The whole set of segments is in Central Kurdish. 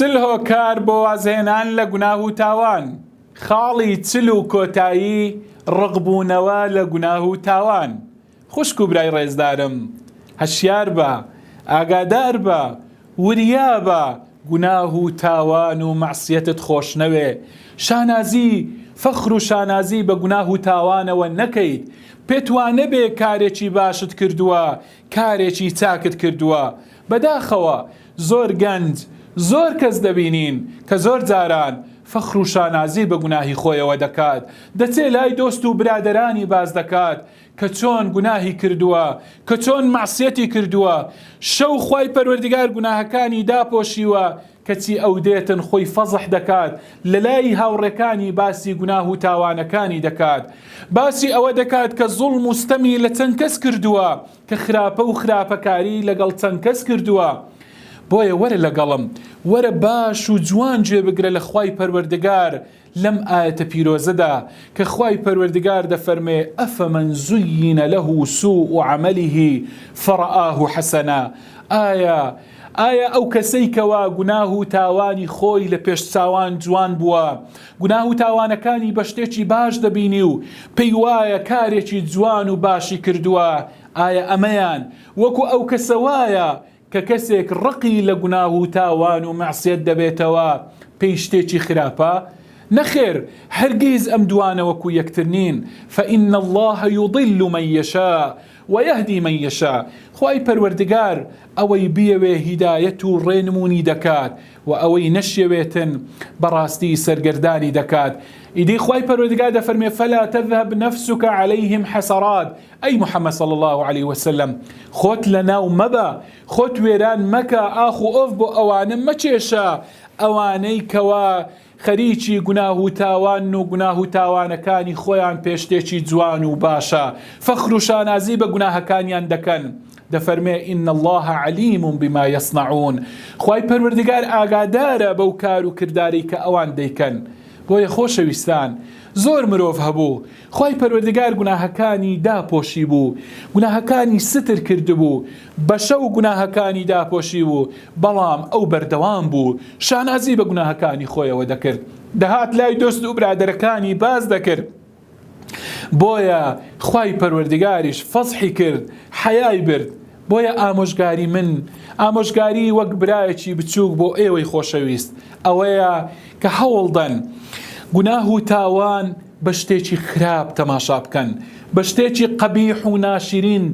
چل هۆکار بۆ وازهێنان لە گوناه و تاوان. خاڵی چل و کۆتایی ڕقبوونەوە لە گوناه و تاوان. خوشک و برای ڕێزدارم، هەشیار بە، ئاگادار بە، وریا بە، گوناه و تاوان و مەعسیەتت خۆش نەوێ، شانازی، فەخر و شانازی بە گوناه و تاوانەوە نەکەیت، پێت وا نەبێ کارێکی باشت کردووە، کارێکی چاکت کردووە، بەداخەوە زۆر گەنج، زۆر کەس دەبینین کە زۆر جاران فەخر و شانازی بە گوناهی خۆیەوە دەکات، دەچێ لای دۆست و برادەرانی باس دەکات کە چۆن گوناهی کردووە، کە چۆن مەعسیەتی کردووە، شەو خوای پەروەردگار گوناهەکانی داپۆشیوە، کەچی ئەو دێتن خۆی فەزح دەکات، لەلای هاوڕێکانی باسی گوناه و تاوانەکانی دەکات، باسی ئەوە دەکات کە زوڵم و ستەمی لە چەند کەس کردووە، کە خراپە و خراپەکاری لەگەڵ چەند کەس کردووە. بۆیە وەرە لەگەڵم، وەرە باش و جوان گوێ بگرە لە خوای پەروەردگار لەم ئایەتە پیرۆزەدا کە خوای پەروەردگار دەفەرمێ، افمن زین له سوء عمله فرآه حسنا، ئایا ئایا ئەو کەسەی کەوا گوناه و تاوانی خۆی لە پێش چاوان جوان بووە، گوناه و تاوانەکانی بە شتێکی باش دەبینی و پێی وایە کارێکی جوان و باشی کردووە، ئایا ئەمەیان وەکو ئەو کەسە وایە کە کەسێک ڕقی لە گوناه و تاوان و مەعسیەت دەبێتەوە پێی شتێکی خراپە؟ نەخێر هەرگیز ئەم دوانە وەکو یەکتر نین، فإن اللە یضل من یشاء ویهدی من یشاء، خوای پەروەردگار ئەوەی بیەوێ هیدایەت و ڕێنمونی دەکات وە ئەوەی نەشیەوێتن بەڕاستی سەرگەردانی دەکات، ئیدی خوای پەروەردگار دەفەرموێ فلا تذهب نفسک علیهم حسرات، ئەی محمد صلی اللە علیە وسلم خۆت لەناو مەبە، خۆت وێران مەکە، ئاخ و ئۆف بۆ ئەوانە مەکێشە، ئەوانەی کەوا خەریکی گوناه و تاوانن و گوناه و تاوانەکانی خۆیان پێ شتێکی جوان و باشە، فەخر و شانازی بە گوناهەکانیان دەکەن، دەفەرمێ، ان اللە علیم بما یصنعون، خوای پەروەردگار ئاگادارە بەو کار و کردارەی کە ئەوان دەیکەن. بۆیە خۆشەویستان زۆر مرۆڤ هەبوو خوای پەروەردگار گوناهەکانی داپۆشیبوو، گوناهەکانی ستر کردبوو، بە شەو گوناهەکانی داپۆشیبوو، بەڵام ئەو بەردەوام بوو شانازی بە گوناهەکانی خۆیەوە دەکرد، دەهات لای دۆست و برادەرەکانی باس دەکرد، بۆیە خوای پەروەردگاریش فەزحی کرد، حەیای برد، بۆیە ئامۆژگاری من، ئامۆژگاری وەک برایەکی بچووک بۆ ئێوەی خۆشەویست ئەوەیە کە هەوڵدەن گوناه و تاوان بە شتێکی خراپ تەماشا بکەن، بە شتێکی قەبیح و ناشرین،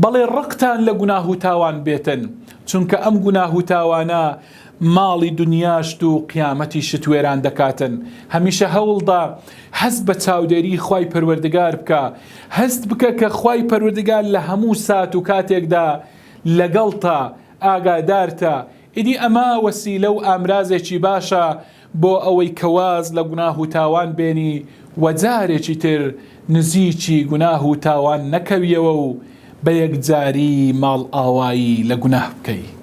بەڵێ ڕقتان لە گوناه و تاوان بێتن، چونکە ئەم گوناه و تاوانە ماڵی دونیاشت و قیامەتیشت وێران دەکاتن، هەمیشە هەوڵدە هەست بە چاودێری خوای پەروەردگار بکە، هەست بکە کە خوای پەروەردگار لە هەموو سات و کاتێکدا لەگەڵتە، ئاگادارتە، ئیدی ئەمە وەسیلە و ئامرازێکی باشە بۆ ئەوەی کە واز لە گوناه و تاوان بێنی و جارێکی تر نزیکی گوناه و تاوان نەکەویەوە و بە یەکجاری ماڵئاوایی لە گوناه بکەی.